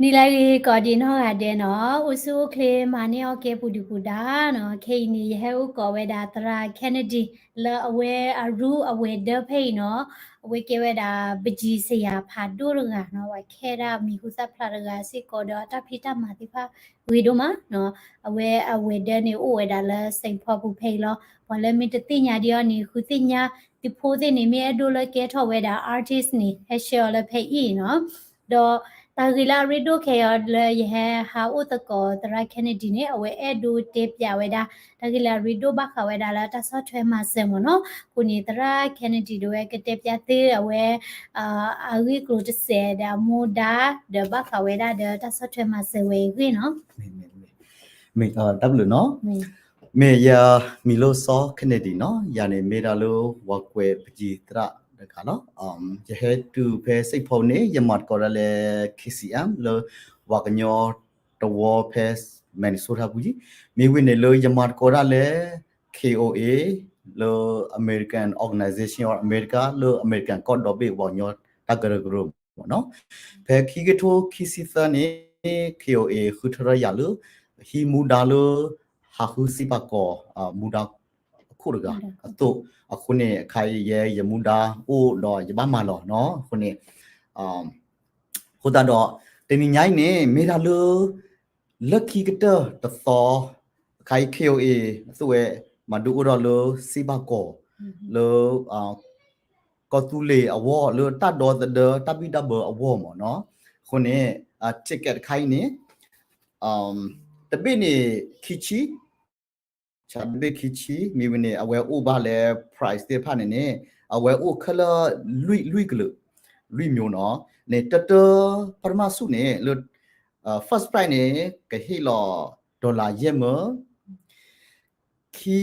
နံၤလၢအဂ့ၤ ကိးဒံးနီၢ်ဂၤဒဲးနီၤ, အိၣ်ဆူၣ်အိၣ်ချ့မၤန့ၢ်အီၣ်ကဲပူၤဒုၣ်ပူၤဒါနီၤ. ခဲအံၤန့ၣ် ယဟဲအိၣ်ကိးဝဲဒၣ်သရၣ် Kennedy လၢအဝဲအရူအဝဲၤဒၢဖဲအံၤနီၤ, အဝဲကဲဝဲဒၣ်ပကံစယၤဖးဒိၣ်တဂၤနီၤ, ပှၤခဲဒၣ်မံၤဟူသၣ်ဖျါတဂၤစ့ၢ်ကီးဒီးအတၢ်ဖံးတၢ်မၤသ့ၣ်တဖၣ်ဂ့ၤဒိၣ်မးနီၤ. အဝဲအဝဲၤဒၢန့ၣ်အိၣ်ဝဲဒၣ်လၢ Saint Paul ပူၤဖဲအံၤလီၤ. ပှၤလၢမ့ၢ်တသ့ၣ်ညါဒံးအီၤန့ၣ် ဃုသ့ၣ်ညါ, သုးဖိသ့ၣ်န့ၣ် မ့ၢ်အဲၣ်ဒိးလၢကဲထီၣ်ဝဲဒၣ် artist န့ၣ် ဟဲဆှၢအီၤလၢဖဲအံၤနီၤ. ဒီးတၢ်ဂ့ၢ်လၢအရ့ဒိၣ်ခဲအံၤလၢယဟဲဟးအိၣ်သကိးသရၣ် Kennedy န့ၣ် အဝဲအဲၣ်ဒိးတဲပၠးဝဲဒၣ် တၢ်ဂ့ၢ်လၢအရ့ဒိၣ်ဘၣ်ဃးဝဲဒၣ်လၢတၢ်ဆီၣ်ထွဲမၤစၢၤမ့ၢ်နီၤ. အဃိန့ၣ် သရၣ် Kennedy ဒီးဝဲကတဲပၠးသုအဝဲ အဂ့ၢ်ကျိၤတစဲးဒီးအမူဒါ ဒီးဘၣ်ဃးဝဲဒၣ်ဒီးတၢ်ဆီၣ်ထွဲမၤစၢၤဝဲအဂ့ၢ်နီၤ. မ့ၢ်, တၢ်ဘျုးနီၤ. မ့ၢ်ယမံၤလၢစီၤ Kennedy နီၤ, ယၤန့ၣ်မ့ၢ်ဒၣ်လၢပှၤကွဲးပကံသရၣ်တဂၤလီၤ. ယဟဲတုၤဖဲ Saint Paul န့ၣ် ယမၤသကိးဒၣ်လၢ K C M လၢပှၤကညီတဝီဖဲ Minnesota ပူၤ, မ့ၢ်ဝံၤန့ၣ်လၢယမၤသကိးဒၣ်လၢ K O A လၢ American Organization of America လၢအမဲရကၤကီၢ်ဒီဘ့ၣ်ပှၤကညီတၢ်ကရၢကရိမ့ၢ်နီၤ. ဖဲခံကထိခံဆံသၢန့ၣ် K O A ဃုထၢထီၣ်ယၤလၢ ဟံးမူဒါလၢ ဟးဃုစံးဘၣ်ကီး မူဒါအခိၣ်တဂၤအသိး, အဃိန့ၣ် အခါအံၤယဲယမူဒါအိၣ်ဒီးယဘၣ်မၤလီၤနီၤ. အဃိန့ၣ် အဃိသတးဒီး တနံၤညါအံၤန့ၣ် မ့ၢ်ဒၣ်လၢ လၢခံကတၢၢ်တသီ အခါအံၤ K O A အသိးဝဲ မၤဒုးအိၣ်ထီၣ်လၢစံးဘၣ်ကီး လၢ ကီၢ်သူလ့ၤအဂီၢ် လၢတၢ်ဒီသဒၢတၢ်ဘံၣ်တၢ်ဘၢအဂီၢ်မ့ၢ်နီၤ. အဃိန့ၣ် ticket တခါအံၤန့ၣ် တဘ့ၣ်န့ၣ်ခံဆံ, တဘ့ၣ်ခံဆံ မ့ၢ်ဝံၤန့ၣ် အဝဲအိၣ်ဘၣ်လၢ price သ့ၣ်တဖၣ်န့ၣ်န့ၣ် အဝဲအိၣ်ခဲလၢာ်လွံၢ်ကလုာ်, လွံၢ်မျိုးနီၤ. န့ၣ် တၢတၢ ပထမဆူၣ်န့ၣ် လၢ first prize န့ၣ် ကဟ့ၣ်လီၤ dollar ယဲၢ်မၢ, ခံ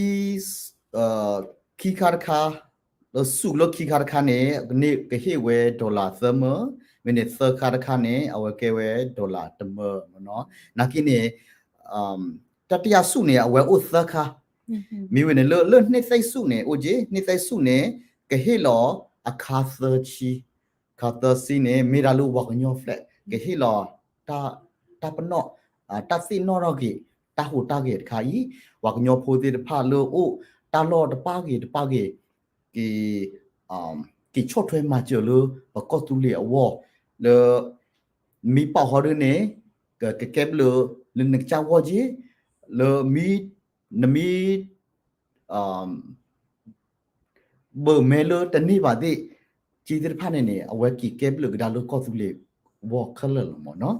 ခံခါတခါ, လၢဆူၣ်လၢခံခါတခါန့ၣ် ကဟ့ၣ်ဝဲ dollar သၢမၢ, မ့ၢ်န့ၣ် သၢခါတခါန့ၣ် အဝဲကဲဝဲ dollar တမၢနီၤ. နာ်က့န့ၣ် တတိယဆူၣ်န့ၣ် အဝဲအိၣ်သၢခါ, မ့ၢ်ဝံၤန့ၣ် လၢ လၢနှစ်သိမ့်ဆူၣ်န့ၣ် အိၣ်က့ၤ နှစ်သိမ့်ဆူၣ်န့ၣ် ကဟ့ၣ်လီၤအခါသၢဆံ, အခါသၢဆံန့ၣ် မ့ၢ်ဒၣ်လၢပှၤကညီ flag ကဟ့ၣ်လီၤ တၢ်ပနီၣ်, တၢ်သ့ၣ်နီၣ်ထီၣ်က့ၤ တၢ်ဟူးတၢ်ဂဲၤတခါအံၤ, ပှၤကညီဖိသ့ၣ်တဖၣ်လၢအိၣ်တၢ်လီၢ်တပၣ်ဂ့ၤတပၣ်ဂ့ၤ က့ၤ က့ၤဆီၣ်ထွဲမၤစၢၤလၢပကီၢ်သူလ့ၤအဂီၢ်, လၢ မ့ၢ်ပာ်ဃီဒ်န့ၣ် ကကဲဘျုးလၢနကစၢ်ဂီၢ်က့ၤ, လၢ နမ့ၢ် ဘၢၣ်မဲလၢတန့ၢ်ဘၣ်သ့ၣ် က့သ့ၣ်တဖၣ်န့ၣ်န့ၣ် အဝဲက့ၤကဲဘျုးကဒါလၢကီၢ်သူလ့ၤ ဝီခဲလၢာ်လီၤမ့ၢ်နီၤ.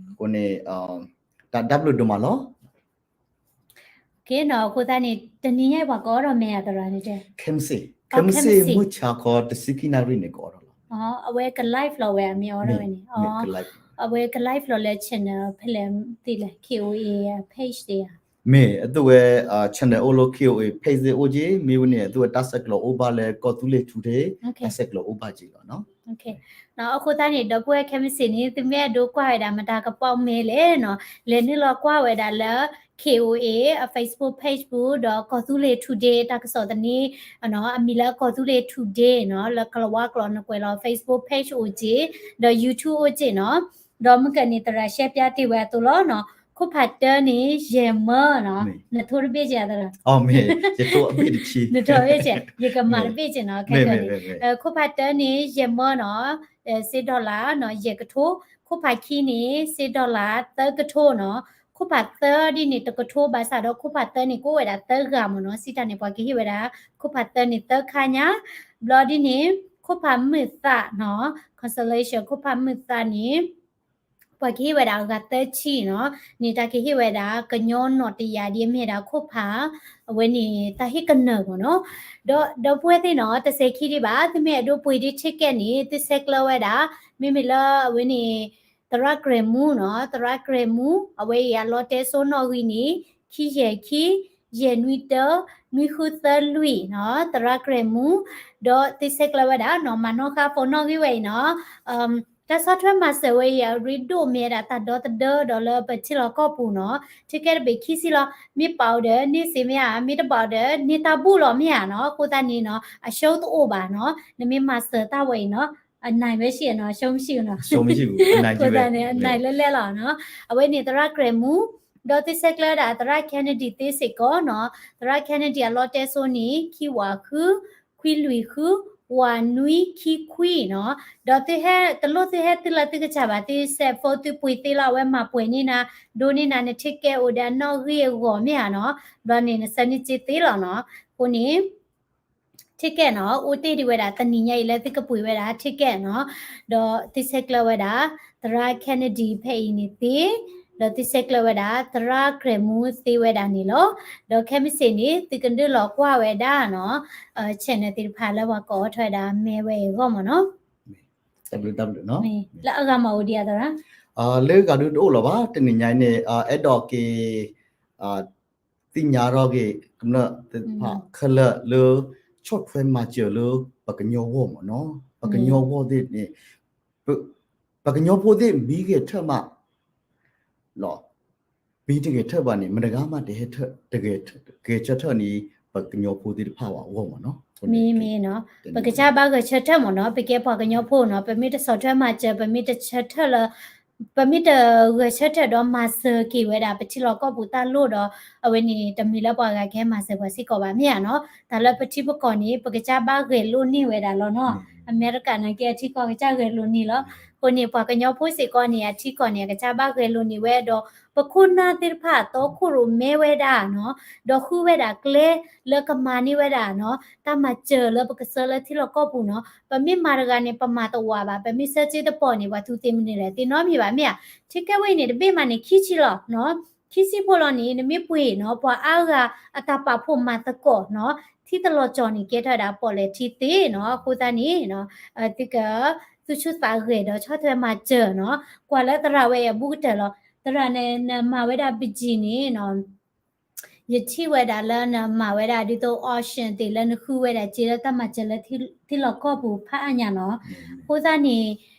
အဃိန့ၣ် တၢ်ဘျုးဒိၣ်မးလီၤ. အဃိသတးန့ၣ် တနံၤညါအံၤပှၤကိးထီၣ်မဲာ်အသရၣ်န့ၣ်တဲ ခဲမစ့ၢ်, ခဲမစ့ၢ် မုၢ်ဆါခီတဆံခံနၣ်ရံၣ်န့ၣ် ကအိးထီၣ်လီၤ. အဝဲက live လီၤဝဲအမ့ၢ်အိးထီၣ်ဝဲန့ၣ်, အဝဲက live လီၤလၢ channel ဖဲလဲၣ်သ့ၣ်လဲၣ် K O A page သ့ၣ်ဧါ. မ့ၢ်အသိးဝဲ channel အိၣ်လၢ K O A page သ့ၣ်အိၣ်က့ၤ, မ့ၢ်ဝဲန့ၣ် အသိးဝဲတၢ်ဆဲးကျိးအိၣ်ဘၣ်လၢကီၢ်သူလ့ၤ today တၢ်ဆဲးကျိးအိၣ်ဘၣ်က့ၤလီၤနီၤ. အဃိသတးန့ၣ် ဒီပုၢ်ဝဲၢ်ခဲမစ့ၢ်န့ၣ် သုမ့ၢ်အဲၣ်ဒိးကွၢ်ဝဲဒၣ်မတၤကပီာ်မဲာ်လဲၣ်နီၤ, လဲၤနုာ်လီၤကွၢ်ဝဲဒၣ်လၢ K O A အ Facebook page ပူၤ ဒီးကီၢ်သူလ့ၤ today တၢ်ကစီၣ်သန့ အမံၤလၢကီၢ်သူလ့ၤ today နီၤ, လၢကလၤဝါကျိာ်နကွဲးလီၤ Facebook page အိၣ်က့ၤ, ဒီး YouTube အိၣ်က့ၤနီၤ. ဒီးမုၢ်ကၢန့ၣ် သရၣ်ရှဲပၠးတ့ၢ်ဝဲအသိးလီၤနီၤ, ခိၣ်ဖးတၢန့ၣ် ယဲၢ်မၢနီၤ, နထိတဘ့ၣ်က့ၤအသရၣ်, နထိတဘ့ၣ်က့ၤ, ယကမၤတဘ့ၣ်က့ၤနီၤ, ခဲကၢန့ၣ် ခိၣ်ဖးတၢန့ၣ် ယဲၢ်မၢနီၤ, စ့ dollar နီၤ ယဲၢ်ကထိ, ခိၣ်ဖးခံန့ၣ် စ့ dollar သၢကထိနီၤ, ခိၣ်ဖးသၢဒ်န့ၣ် တကထိ ဘၣ်ဆၣ်ဒီးခိၣ်ဖးသၢန့ၣ် ကအိၣ်ဝဲဒၣ်သၢဂၤမ့ၢ်နီၤ, စံးတၢ်န့ၣ် ပှၤကဟ့ၣ်ဝဲဒၣ် ခိၣ်ဖးသၢန့ၣ်သၢခါညါ, ဘျီဒ်န့ၣ် ခိၣ်ဖးမုာ်သးနီၤ consolation ခိၣ်ဖးမုာ်သးန့ၣ် ပှၤကဟ့ၣ်ဝဲဒၣ်အဂၤသၢဆံနီၤ, န့ၣ်တၢ်ကဟ့ၣ်ဝဲဒၣ် ကညီနီၣ်တယၤဒ်အမ့ၢ်ဒၣ်ခိၣ်ဖး, အဝဲန့ၣ်တၢ်ဟ့ၣ်ကနၢၤမ့ၢ်နီၤ, ဒီးဒီပုၢ်ဝဲၢ်သ့ၣ်နီၤ တစဲးခံဒံးဘၣ် သုမ့ၢ်အဲၣ်ဒိးပှ့ၤဒံး ticket န့ၣ် သုဆဲးကျၢဝဲဒၣ်, မ့မ့ၢ်လၢအဝဲန့ၣ် သရၣ်ကြဲးမူနီၤ, သရၣ်ကြဲးမူ အဝဲအံၤအလီတဲစိနီၣ်ဂံၢ်န့ၣ် ခံယဲၢ်ခံ ယဲၢ်နွံတၢ နွံဃုသၢလွံၢ်နီၤ, သရၣ်ကြဲးမူ, ဒီးသုဆဲးကျၢဝဲဒၣ်နီၤ, မၤနီၣ်ဃာ် phone နီၣ်ဂံၢ်ဝဲအံၤနီၤ, တၢ်ဆီၣ်ထွဲမၤစၢၤဝဲအံၤ အရ့ဒိၣ်မ့ၢ်ဝဲဒၣ်တၢ်ဒီသဒၢဒီးလၢပထံလီၢ်ကီၢ်ပူၤနီၤ, ticket တဘ့ၣ်ခံဆံလီၤ, မ့ၢ်ပာ်အီၤဒီး န့ၢ်စ့မ့ၢ်ဧါ, မ့ၢ်တပာ်အီၤဒီး န့ၢ်တၢ်ဘူၣ်လီၤမ့ၢ်ဧါနီၤ, အဃိသတးန့ၣ်နီၤ အရှုံးတအိၣ်ဘၣ်နီၤ, နမ့ၢ်မၤစၢၤတၢ်ဝဲအံၤနီၤ အနိုင်ပဲရှိရနော်, အရှုံးမရှိဘူးနော်. အရှုံးမရှိဘူး, အနိုင်ကြီးပဲ. အဃိသတးန့ၣ် အနိုင်လဲၣ်လဲၣ်လီၤနော်. အဝဲန့ၣ်သရၣ်ကြဲးမူ, ဒီးသုဆဲးကျၢဝဲဒၣ်သရၣ် Kennedy သ့စ့ၢ်ကီးနော်. သရၣ် Kennedy အလီတဲစိန့ၣ် ခံဝးဃု, ခွံလွံၢ်ဃု, ဝးနွံခံခွံနော်. ဒီးသုဟဲ, တလိၣ်သုဟဲသုလၢသုကစၢ်ဘၣ်, သု cell phone သုပှ့ၤသ့လီၤ, အဝဲမၤပှဲၤန့ၢ်နၤ, ဒိးန့ၢ်နၤန ticket အိၣ်ဒီးအနီၣ်ဂံၢ်အဂီၢ်မ့ၢ်ဧါနော်. ဘျီန့ၣ်နဆၢန့ၢ်စ့သ့လီၤနော်. အဃိန့ၣ် ticket နော်, အိၣ်တ့ၢ်ဒံးဝဲဒၣ် တနံၤညါအံၤလၢသုကပှ့ၤဝဲဒၣ် ticket နော်. ဒီးသုဆဲးကျၢဝဲဒၣ် သရၣ် Kennedy ဖဲအံၤန့ၣ်သ့, ဒီးသုဆဲးကျၢဝဲဒၣ် သရၣ်ကြဲးမူသ့ဝဲဒၣ်န့ၣ်လီၤ. ဒီးခဲမုၢ်ဆ့ၣ်န့ၣ် သုကဒုးလီၤကွၢ်ဝဲဒၣ်နော်, channel သ့ၣ်တဖၣ်လၢပှၤကိးအီၤထီၣ်ဝဲဒၣ် မဲဝဲအံၤအဂီၢ်မ့ၢ်နော်. တၢ်ဘျုးတၢ်ဘျုးနော်. လၢအဂၤမၤအိၣ်ဒံးအသရၣ်, လၢဂၤဒုးတအိၣ်လီၤဘၣ်. တနံၤညါအံၤန့ၣ် အဲၣ်ဒိးက့ၤ သ့ၣ်ညါထီၣ်က့ၤ ကမျၢၢ်သ့ၣ်တဖၣ်ခဲလၢာ်လၢ ဆီၣ်ထွဲမၤစၢၤလၢ ပှၤကညီဂီၢ်မ့ၢ်နော်, ပှၤကညီဂီၢ်သ့ၣ်န့ၣ်, ပှၤကညီဖိသ့ၣ်မ့ၢ်ဂဲၤဆၢထၢၣ်မးလီၤ. မ့ၢ်တဂဲၤဆၢထၢၣ်ဘၣ်န့ၣ် မတဂၤမးတဟဲ ဂဲၤဆၢထၢၣ်န့ၣ် ပှၤကညီဖိသ့ၣ်တဖၣ်ဘၣ်အဂီၢ်မ့ၢ်နော်. မ့ၢ်မ့ၢ်နော်, ပကစၢ်ဘၣ်ဂဲၤဆၢထၢၣ်မ့ၢ်နော်, ပကဲပှၤကညီဖိနော်, ပမ့ၢ်တဆီၣ်ထွဲမၤစၢၤ, ပမ့ၢ်တဆၢထၢၣ်လၢ ပမ့ၢ်တဂဲၤဆၢထၢၣ်ဒီးမၤစၢၤက့ၤဝဲဒၣ် ပထံလီၢ်ကီၢ်ပူၤတၢ်လိၣ်ဒီး အဝဲန့ၣ် တမ့ၢ်လၢပှၤဂၤကဟဲမၤစၢၤပှၤစ့ၢ်ကီးဘၣ်မ့ၢ်ဧါနော်. တၢ်လၢပထံပကီၢ်န့ၣ် ပကစၢ်ဘၣ်ဂဲၤလိာ်န့ၢ်ဝဲဒၣ်လီၤနော်. အမဲရကၤနာ်က့အထံကီၢ်ကစၢ်ဂဲၤလိာ်န့ၢ်လီၤ. အဃိန့ၣ် ပှၤကညီဖိစ့ၢ်ကီးန့ၣ် အထံကီၢ်န့ၣ် အကစၢ်ဘၣ်ဂဲၤလိာ်န့ၢ်ဝဲဒီး ပခိၣ်နၢ်သ့ၣ်တဖၣ်အသီခိၣ်ရိၣ်မဲဝဲဒၣ်နော်, ဒီးဃုဝဲဒၣ်ကျဲလၢကမၤန့ၢ်ဝဲဒၣ်နော်, တၢ်မၤစၢၤလၢပကဆှၢလၢထံလီၢ်ကီၢ်ပူၤနော်. ပမ့ၢ်မၤတဂၤန့ၣ် ပမၤတဝးဘၣ်, ပမ့ၢ်ဆှၢစ့တပီၢ်န့ၣ် ပှၤသူသ့မနုၤလဲၣ် သ့ၣ်နီၣ်မံၤဘၣ်မ့ၢ်ဧါ. ထံကဲဝဲအံၤန့ၣ် တဘ့ၣ်မးန့ၣ် ခံဆံလီၤနော်. ခံဆံဖိလီၤန့ၣ် နမ့ၢ်ပှ့ၤနော် ပှၤအါဂၤအတၢ်ပာ်ဖှိၣ်မၤသကိးနော်, ထံတလီၤကၠီၤန့ၣ် ကဲထီၣ်ဝဲဒၣ်ပီၣ်လဲၣ်ထံသ့နော်. အဃိသတးန့ၣ် သုက သူၣ်ဆူၣ်သးဂဲၤဒီးဆီၣ်ထွဲမၤစၢၤနော်. ကွၢ်လၢသရၣ်ဝဲအဘူးကတၢၢ်လီၤ. သရၣ်န့ၣ် နမၤဝဲဒၣ်ပကံၢ်န့ၣ် ယထံၣ်ဝဲဒၣ်လၢနမၤဝဲဒၣ်ဒ်သိး auction သ့ၣ်လၢနဃုဝဲဒၣ်စ့လၢတၢ်မၤစၢၤလၢထံလီၢ်ကီၢ်ပူၤဖးအါညါနီၤ. အဃိသတးန့ၣ်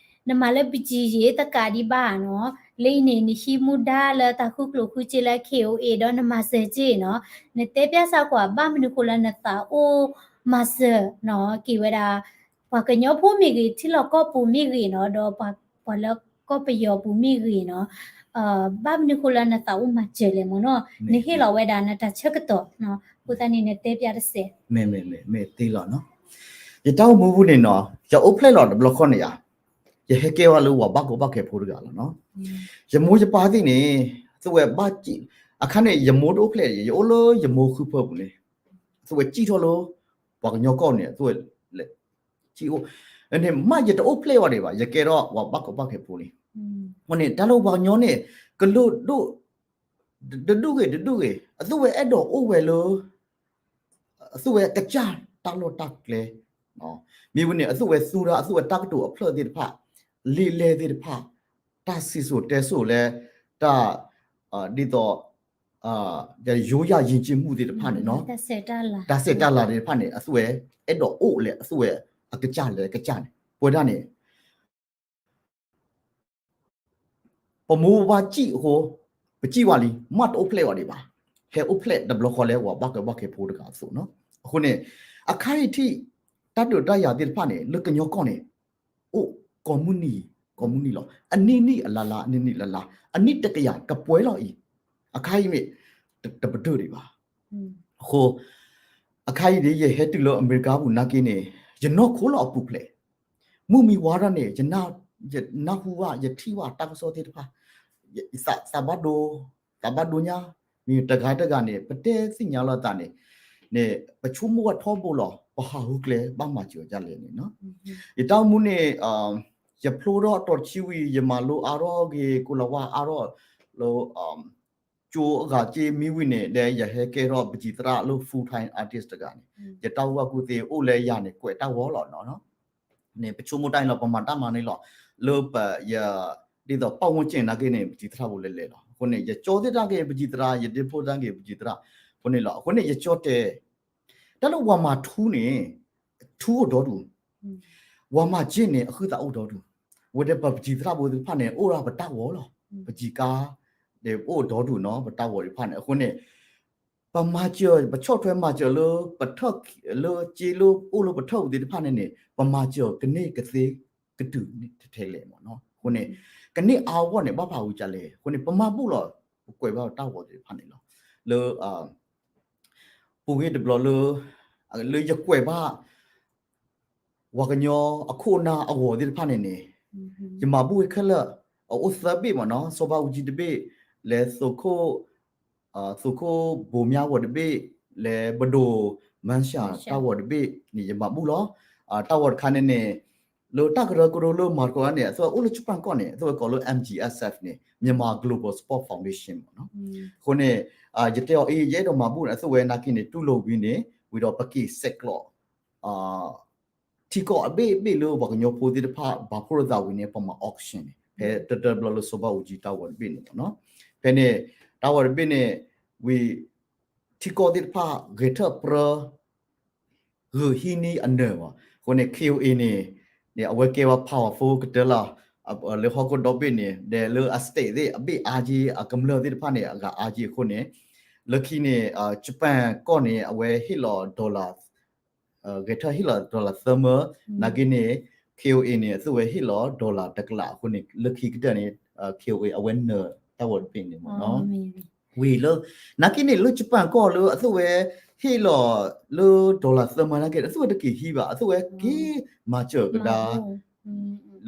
နမၤလၢပကံၢ်ယံာ်တကးဒံးဘၣ်နီၤ, လၢအံၤန့ၣ် နဟံးမူဒါလၢတၢ်ဃုကျိၣ်ဃုစ့လၢ K O A ဒီးနမၤစၢၤစ့နီၤ. နတဲပျဲစ့ၢ်ကွၢ် ဘၣ်မနုၤဃိလၢနသးအိၣ်မၤစၢၤနီၤ က့ၤဝဲဒၣ် ပှၤကညီဖိမ့ၢ်ဂ့ၤ, ထံလီၢ်ကီၢ်ပူၤမ့ၢ်ဂ့ၤနီၤ, ဒီးပှၤလၢကီၢ်ပယီၤပူၤမ့ၢ်ဂ့ၤနီၤ, ဘၣ်မနုၤဃိလၢနသးအိၣ်မၤစၢၤလဲၣ်မ့ၢ်နီၤ, နဟ့ၣ်လီၤဝဲဒၣ်နတၢ်ဆၢကတီၢ်နီၤ. အဃိသတးန့ၣ် နတဲပျဲတစဲး. မ့ၢ်, မ့ၢ်, မ့ၢ်, မ့ၢ်သ့လီၤနီၤ. ယတၢ်အိၣ်မူပူၤန့ၣ်နီၤ, ယအိၣ်ဖျဲၣ်လီၤတဘျီဃီန့ၣ်ဧါ, ယဟဲကဲဝဲလၢပှၤဘၣ်ကီဘၣ်ခဲဖိတဂၤလီၤနီၤ. ယမိၢ်ယပၢ်သ့ၣ်န့ၣ် အသုဝဲဘၣ်စံၣ်, အခါန့ၣ် ယမိၢ်တအိၣ်ဖျဲၣ်, ယအိၣ်လၢယမိၢ်ဃုဖၢပူၤန့ၣ်, အသုဝဲစံၣ်ထီၣ်လၢ ပှၤကညီကီၢ်န့ၣ် အသုဝဲလဲၤ စံၣ်အိၣ်, န့ၣ် မ့ၢ်ယတအိၣ်ဖျဲၣ်ဝဲဒံးဘၣ်, ယကဲထီၣ်ပှၤဘၣ်ကီဘၣ်ခဲဖိန့ၣ်, အဃိန့ၣ် တၢ်လၢပှၤကညီန့ၣ် ကလုာ်ဒိၣ်, တဒူၣ်ဂ့ၤ တဒူၣ်ဂ့ၤ အသုဝဲအဲၣ်ဒိးအိၣ်ဝဲလၢ အသုဝဲကစၢ်တၢ်လီၢ်တၢ်ကျဲ, မ့ၢ်ဝဲန့ၣ် အသုဝဲသူဒၣ် အသုဝဲတၢ်ကတိၤအဖျၢၣ်သ့ၣ်တဖၣ်, လံာ်လဲၢ်သ့ၣ်တဖၣ်, တၢ်စံၣ်စိၤတဲစိၤလၢ တၢ် ဒ်သိး ရိုးရာယဉ်ကျေးမှု သ့ၣ်တဖၣ်န့ၣ်နီၤ, တၢ်ဆဲးတၢ်လၤသ့ၣ်တဖၣ်န့ၣ် အသုဝဲအဲၣ်ဒိးအိၣ်လၢအသုဝဲအကစၢ်လၢကစၢ်န့ၣ် ပဝဲဒၣ်န့ၣ် ပမိၢ်ပပၢ်စံၣ်အဃိ, ပစံၣ်ဝဲလံ မ့ၢ်တအိၣ်ဖျဲၣ်ဝဲဒံးဘၣ်, ဟဲအိၣ်ဖျဲၣ်တဘျီဃီလၢ ပှၤဘၣ်ကီဘၣ်ခဲဖိတဂၤအသိးနီၤ. အဃိန့ၣ် အခါအံၤထံၣ် တၢ်ဒုးတၢ်ယၤသ့ၣ်တဖၣ်န့ၣ် လၢကညီကီၢ်န့ၣ် အိၣ်ကိးမုၢ်နံၤ ကိးမုၢ်နံၤလီၤ. အနံၣ်နံၣ်အလါလါ အနံၣ်နံၣ်လါလါ အနံၣ်တကယၤကပှဲၤလီၤအံၤ, အခါအံၤမ့ၢ် တပတုာ်ဒံးဘၣ်. အဃိ အခါအံၤဒ် ယဟဲတုၤလၢအမဲရကၤပူၤနာ်က့န့ၣ် ယနီၢ်ခိလီၤအပူၤဖျဲး, မုၢ်မံဝါထီၣ်န့ၣ် ယနၢ်ဟူဘၣ် ယထံၣ်ဘၣ်တၢ်ကစီၣ်သ့ၣ်တဖၣ်, သးဘၣ်ဒိ, သးဘၣ်ဒိညါ, မ့ၢ်တဂၤတဂၤန့ၣ် ပတဲသ့ၣ်ညါလီၤသးန့ၣ်, န့ၣ် ပဆိကမိၣ်ဝဲထီဘိလီၤ ပဟးဃုကျဲဘၣ်မၤစၢၤဒ်လဲၣ်န့ၣ်နီၤ. ယတၢ်အိၣ်မူန့ၣ် ယဖျိထီၣ်အတီၤတဆံဝံၤ ယမၤလိအါထီၣ်ဂ့ၤ ကိလၤဝါအါထီၣ် လၢ ကၠိအဂၤက့မံဝံၤန့ၣ် ဒီးယဟဲကဲထီၣ်ပန်းချီသရၣ်လၢ full time artist တဂၤန့ၣ်, ယတၢ်အိၣ်ဘၣ်ကူၣ်သ့အိၣ်လၢယၤန့ၣ် ကွဲးတၢ်ဂီၤလီၤနီၤ. န့ၣ် ပဆိကမိၣ်တၢ်အံၤလီၤ ပမၤတၢ်မၤန့ၣ်လီၤ, လၢပယ ဒ်သိးပတ်ဝန်းကျင်နာ်က့န့ၣ် ပန်းချီသရၣ်ဖိလဲၤလဲၤလီၤ. အဃိန့ၣ် ယကၠီသ့ၣ်တၢ်က့ ပန်းချီသရၣ်, ယဒ့ဖိတၢ်က့ ပန်းချီသရၣ်, အဃိန့ၣ်လီၤ. အဃိန့ၣ် ယကၠီတဲ တၢ်လၢပှၤမၤထူန့ၣ် ထူအိၣ်ဒီဒူၣ်, ပှၤမၤစ့န့ၣ် အဃုသးအိၣ်ဒီဒူၣ်, ဝဲဒၣ်ပပန်းချီသရၣ်ဖိသ့ၣ်တဖၣ်န့ၣ် အိၣ်ဒၣ်ပတၢ်ဂီၤလီၤ, ပန်းချီကါ ဒီးအိၣ်ဒီဒူၣ်နီၤ ပတၢ်ဂီၤသ့ၣ်တဖၣ်န့ၣ်. အဃိန့ၣ် ပမၤစၢၤ ပဆီၣ်ထွဲမၤစၢၤလၢ ပထၢၣ် လၢစ့လၢအိၣ်လၢပထၢၣ်ပူၤသ့ၣ်တဖၣ်န့ၣ်န့ၣ် ပမၤစၢၤကန့ၢ်ကသ့ ကတုၤထဲလဲၣ်မ့ၢ်နီၤ. အဃိန့ၣ် ကန့ၢ်အါအဂီၢ်န့ၣ် ဘၣ်ဖးဝံၤကလဲၣ်. အဃိန့ၣ် ပမၤဘူၣ်လီၤ ပကွဲးဘၣ်တၢ်ဂီၤသ့ၣ်တဖၣ်န့ၣ်လီၤ. လၢ ပူၤဂ့ၤတဘျီလၢ လၢယကွဲးဘၣ် ပှၤကညီအခိၣ်အနၢ်အဂီၤသ့ၣ်တဖၣ်န့ၣ်န့ၣ် ယမၤဘူၣ်ဝဲခဲလၢာ် အအိၣ်သၢဘ့ၣ်မ့ၢ်နီၤ, စီၤဘးအူကၠံတဘ့ၣ်, လဲၤ သုးခိၣ်ဘိမၠါဂီၤတဘ့ၣ်, လဲၤပဒိၣ်မၢၣ်စၢ်တၢ်ဂီၤတဘ့ၣ်န့ၣ် ယမၤဘူၣ်လီၤ. တၢ်ဂီၤတခါန့ၣ်န့ၣ် လၢတၢ်ကရၢကရိလၢမၤသကိးတၢ်န့ၣ် အသုဝဲအိၣ်လၢ Japan ကီၢ်န့ၣ် အသုဝဲကိးလၢ M G S F န့ၣ် Myanmar Global Support Foundation မ့ၢ်နီၤ. အဃိန့ၣ် ယတဲအီၤအ့ ယအဲၣ်ဒိးမၤဘူၣ်န့ၣ် အသုဝဲနာ်က့န့ၣ် တူၢ်လိာ်ဝံၤန့ၣ် ဝံၤဒီးပက့ၤဆဲးကျိး ထံကီၢ်အဘ့ၣ်ဘ့ၣ်လၢပှၤကညီဖိသ့ၣ်တဖၣ် ဘၣ်ဖှိၣ်လိာ်သးဝံၤန့ၣ် ပမၤ auction န့ၣ် ဖဲတၢတၢတဘျီလၢစီၤဘးအူကၠံတၢ်ဂီၤတဘ့ၣ်န့ၣ်မ့ၢ်နီၤ. ဖဲန့ၣ် တၢ်ဂီၤတဘ့ၣ်န့ၣ် ဝံၤ ထံကီၢ်သ့ၣ်တဖၣ် ဂဲၤထၢၣ်ပြၢ ဂုာ်ဟံးန့ၢ်အနၢၤမ့ၢ်. အဃိန့ၣ် K O A န့ၣ် အဝဲကဲဝဲ powerful ကတၢၢ်လီၤ. လၢဟီၣ်ခိၣ်ဒီဘ့ၣ်န့ၣ် ဒီးလၢအ state သ့ၣ် အဘ့ၣ်အါက့ အကမျၢၢ်သ့ၣ်တဖၣ်န့ၣ် အဂၤအါက့အဃိန့ၣ် လၢခံန့ၣ် Japan ကီၢ်န့ၣ် အဝဲဟ့ၣ်လီၤ dollar ဂဲၤထၢၣ်ဟ့ၣ်လီၤ dollar သၢမၢ, နာ်က့န့ၣ် K O A န့ၣ် အသုဝဲဟ့ၣ်လီၤ dollar တကလးအဃိန့ၣ် လၢခံကတၢၢ်န့ၣ် K O A အဝဲနၢၤတၢ်ဂီၤတဘ့ၣ်န့ၣ်မ့ၢ်နီၤ. ဝံၤလၢ နာ်က့န့ၣ် လၢ Japan ကီၢ်လၢအသုဝဲဟ့ၣ်လီၤလၢ dollar သၢမၢနာ်က့ အသုဝဲတက့ၤဟံးဘၣ် အသုဝဲက့ၤမၤစၢၤကဒါ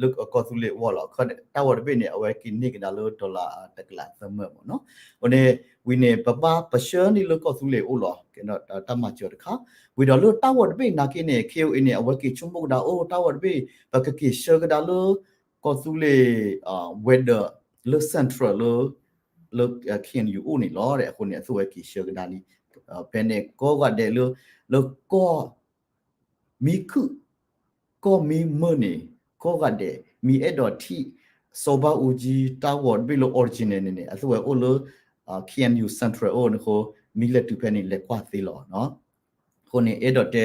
လၢကီၢ်သူလ့ၤအဂီၢ်လီၤ. တၢ်ဂီၤတဘ့ၣ်န့ၣ် အဝဲက့ၤန့ၢ်ကဒါလၢ dollar တကလးသၢမၢမ့ၢ်နီၤ. အဃိန့ၣ် ဝံၤန့ၣ် ပဘၣ်ပဆှၢန့ၢ်လၢကီၢ်သူလ့ၤအအိၣ်လီၤ တၢ်မၤစၢၤတခါ. ဝံၤဒီးလၢတၢ်ဂီၤတဘ့ၣ်နာ်က့န့ၣ် K O A န့ၣ် အဝဲက့ၤဆိကမိၣ်ကဒါအိၣ် တၢ်ဂီၤတဘ့ၣ် ပကက့ၤဆှၢကဒါလၢ ကီၢ်သူလ့ၤ ဝဲၤဒၢး လၢ central လၢ လၢ K N U အိၣ်န့ၣ်လီၤ. အဃိန့ၣ် အသုဝဲက့ၤဆှၢကဒါလံ. ဖဲန့ၣ်ကိးဂၤဒဲးလၢ လၢကီၢ် မံခုၣ် ကီၢ်မံမၢန့ၣ် ကိးဂၤဒဲး မ့ၢ်အဲၣ်ဒိးထံၣ် စီၤဘးအူကၠံတၢ်ဂီၤတဘ့ၣ်လၢ original န့ၣ်န့ၣ် အသုဝဲအိၣ်လၢ K N U central အိၣ်န့ၣ်အဃိ မ့ၢ်လဲၤတုၤဖဲန့ၣ် လဲၤကွၢ်သ့လီၤ. အဃိန့ၣ် အဲၣ်ဒိးတဲ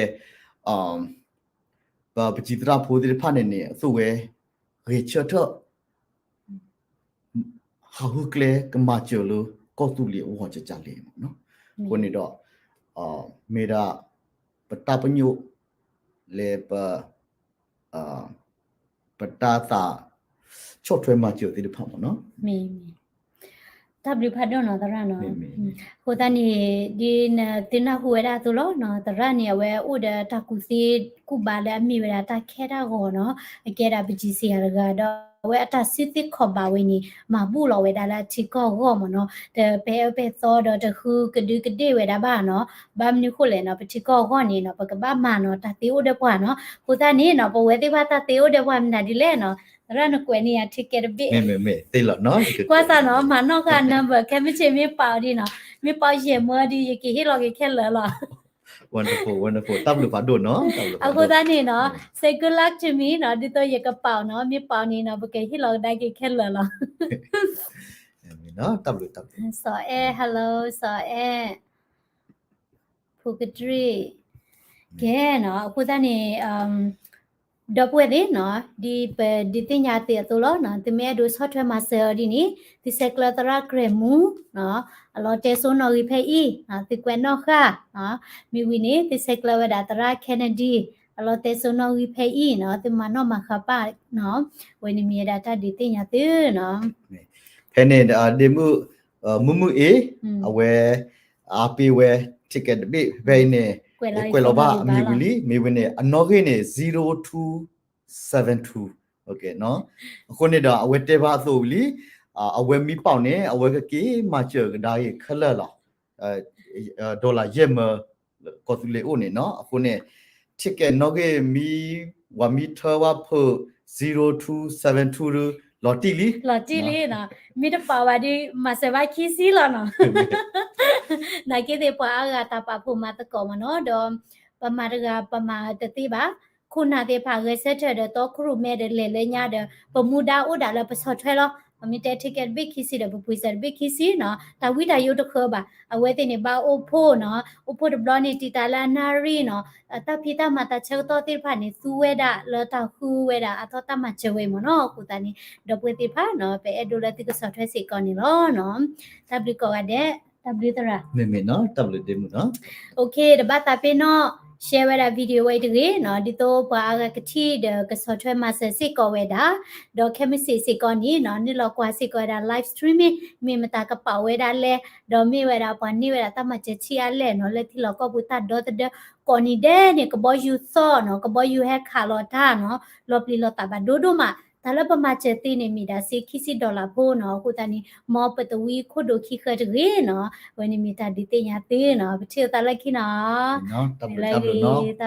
ပပစံးသရၣ်ဖိသ့ၣ်တဖၣ်န့ၣ်န့ၣ် အသုဝဲ ဂဲၤဆၢထၢၣ် ဟးဂူာ်ကျဲကမၤစၢၤလၢကီၢ်သူလ့ၤအဂီၢ်ကကလဲၣ်မ့ၢ်နီၤ. အဃိန့ၣ်ဒီး မ့ၢ်ဒၣ် ပတၢ်ပညိၣ် လၢပ ပတၢ်သးဆီၣ်ထွဲမၤစၢၤသ့ၣ်တဖၣ်မ့ၢ်နီၤ. တၢ်ဘျုးဖးဒိၣ်နီၤသရၣ်နီၤ. အဃိသတးန့ၣ် ဒ်နသုနၢ်ဟူဝဲဒၣ်အသိးလီၤနီၤ, သရၣ်န့ၣ် အဝဲအိၣ်ဒီးတၢ်ကူၣ်သ့ကူၣ်ဘၣ်လၢအမ့ၢ်ဝဲဒၣ်တၢ်ခဲတၢ်ဂီၤနီၤ, အကဲဒၣ်ပကံစံယၤတဂၤဒီး အဝဲအတၢ်စုသ့ခီၣ်ဘၣ်ဝဲန့ၣ် မၤဘူၣ်လီၤဝဲဒၣ်လၢအထံကီၢ်အဂီၢ်မ့ၢ်နီၤ, တပဲာ်အၢပဲာ်သီဒီးတဃုကဒုကဒ့ၣ်ဝဲဒၣ်ဘၣ်နီၤ. ဘၣ်မနုၤဃိလဲၣ်နီၤ, ပထံကီၢ်အဂီၢ်န့ၣ်နီၤ ပကဘၣ်မၤနီၤ တၢ်သ့အိၣ်ဒီးပှၤနီၤ. အဃိသတးန့ၣ်နီၤ ပဝဲသ့ၣ်တဖၣ်တၢ်သ့အိၣ်ဒီးပှၤမနုၤဒ်လဲၣ်နီၤ, သရၣ်နကွဲးန့ၢ်ယၤ ticket တဘ့ၣ် ကွၢ်စၢ်နီၤ, မၤနီၣ်ဃာ် number ခဲမုၢ်ဆ့ၣ်မ့ၢ်ပာ်အီၤဒ်နီၤ, မ့ၢ်ပာ်ယဲၢ်မၢဒ် ယကဟ့ၣ်လီၤက့ၤခဲလၢာ်လီၤ. တၢ်ဘျုးဖးဒိၣ်နီၤ. အဃိသတးန့ၣ်နီၤ say good luck to me နီၤ, ဒ်သိးယကပာ်အီၤနီၤ, မ့ၢ်ပာ်အီၤန့ၣ်နီၤ ပကဟ့ၣ်လီၤကဒါက့ၤခဲလၢာ်လီၤ. စီၤအဲၣ် hello စီၤအဲၣ် ဖိကတရံၣ် ကဲနီၤ, အဃိသတးန့ၣ် ဒီပုၢ်ဝဲၢ်သ့ၣ်နီၤ, ဒ်ပဒုးသ့ၣ်ညါသုအသိးလီၤနီၤ, သုမ့ၢ်အဲၣ်ဒိးဆီၣ်ထွဲမၤစၢၤအီၤဒ်န့ၣ် သုဆဲးကျၢသရၣ်ကြဲးမူ အလီၤတဲစိနီၣ်ဂံၢ်ဖဲအံၤ, သုကွဲးနီၣ်ဃာ်, မ့ၢ်ဝံၤန့ၣ် သုဆဲးကျၢဝဲဒၣ်သရၣ် Kennedy အလီၤတဲစိနီၣ်ဂံၢ်ဖဲအံၤနီၤ, သုမၤနီၣ်မၤဃါပာ်နီၤ, ဝဲန့ၣ်မ့ၢ်ဝဲဒၣ်တၢ်ဒုးသ့ၣ်ညါသုနီၤ. ဖဲန့ၣ် ဒ့မုၣ် မုၢ်မုၢ်အ့ အဝဲ အါပ့ၤဝဲ ticket တဘ့ၣ် ဖဲအံၤန့ၣ် ကွဲးလီၤဘၣ်အမံၤဝံၤလံ, မ့ၢ်ဝံၤန့ၣ် အနီၣ်ဂံၢ်န့ၣ် zero two seven two, okay နီၤ. အဃိန့ၣ်ဒီး အဝဲတဲဘၣ်အသိးဝံၤလံ, အဝဲမ့ၢ်ပာ်န့ၣ် အဝဲကက့ၤမၤစၢၤကဒါက့ၤခဲလၢာ်လီၤ. dollar ယဲၢ်မၢ ကီၢ်သူလ့ၤအိၣ်န့ၣ်နီၤ. အဃိန့ၣ် ticket နီၣ်ဂံၢ်မ့ၢ် ပှၤမ့ၢ်ထၢဘၣ်ဖုး zero two seven two ဒု လီၤတံၢ်လံ, လီၤတံၢ်လံနီၤ. မ့ၢ်တပာ်ဘၣ်ဒု မၤစၢၤဘၣ်ခံဆံလီၤနီၤ. နာ်က့သ့ၣ်ပှၤအါဂၤတၢ်ပာ်ဖှိၣ်မၤသကိးမ့ၢ်နီၤ, ဒီးပမၤတဂၤပမၤတသ့ဘၣ်. ခိၣ်နၢ်သ့ၣ်တဖၣ် ဂဲၤဆၢထၢၣ်ဒီးတီခိၣ်ရိၣ်မဲဒီးလဲၤလၢညါဒီး ပမူဒါအိၣ်ဒၣ်လၢပဆီၣ်ထွဲလီၤ. ပမ့ၢ်တဲ ticket တဘ့ၣ်ခံဆံဒီး ပပှ့ၤစၢၤတဘ့ၣ်ခံဆံနီၤ, တၢ်ဝံတၢ်ယိးတဃၢဘၣ်. အဝဲသ့ၣ်န့ၣ် ဘၣ်အိၣ်ဖှိၣ်နီၤ, အိၣ်ဖှိၣ်တဘျီန့ၣ် တံာ်တာ်လၢအနၣ်ရံၣ်နီၤ, တၢ်ဖံးတၢ်မၤတၢ်ဆၢကတီၢ်သ့ၣ်တဖၣ်န့ၣ် သူဝဲဒၣ်လၢတၢ်ဃုဝဲဒၣ်အသီတၢ်မၤစၢၤဝဲမ့ၢ်နီၤ. အဃိသတးန့ၣ် ဒီပုၢ်ဝဲၢ်သ့ၣ်တဖၣ်နီၤ, ပအဲၣ်ဒိးလၢသုကဆီၣ်ထွဲစ့ၢ်ကီးန့ၣ်လီၤနီၤ. တၢ်ဘျုးကိးဂၤဒဲး, တၢ်ဘျုးသရၣ်, မ့မ့ၢ်နီၤ, တၢ်ဘျုးဒ့မုၣ်နီၤ. okay တဘၣ်သးပ့ၤနီၣ် share ဝဲဒၣ် video ဝဲအံၤတဂ့ၤနီၤ, ဒ်သိးပှၤအါဂၤကထံၣ်ဒီးကဆီၣ်ထွဲမၤစၢၤစ့ၢ်ကီးဝဲဒၣ်, ဒီးခဲမုၢ်ဆ့ၣ်စ့ၢ်ကီးန့ၣ်နီၤ နုာ်လီၤကွၢ်စ့ၢ်ကီးဝဲဒၣ် live streaming မ့ၢ်မတၤကပာ်ဝဲဒၣ်လဲၣ်, ဒီးမ့ၢ်ဝဲဒၣ်ပှၤန့ၢ်ဝဲဒၣ်တၢ်မၤစၢၤဆံးအါလဲၣ်နီၤ လၢထံလီၢ်ကီၢ်ပူၤတၢ်ဒီသဒၢ ကိးနံၤဒဲးန့ၣ် ကဘီယူၤသီၣ်နီၤ ကဘီယူၤဟဲခးလီၤတၢ်နီၤ လီၤပျံၤလီၤသးဘၣ်ဒိဒိၣ်မး, တၢ်လၢပမၤစၢၤသ့န့ၣ် မ့ၢ်ဒၣ်စ့ခံဆံ dollar ဖိနီၤ, အဃိသတးန့ၣ် မ်ပတဝံခိၣ်ဒိၣ်ခံဃၢတဂ့ၤနီၤ, အဝဲန့ၣ်မ့ၢ်တၢ်ဒုးသ့ၣ်ညါသုနီၤ, ပထံၣ်လိာ်သးလၢခံနီၤ, လၢဂ့ၤ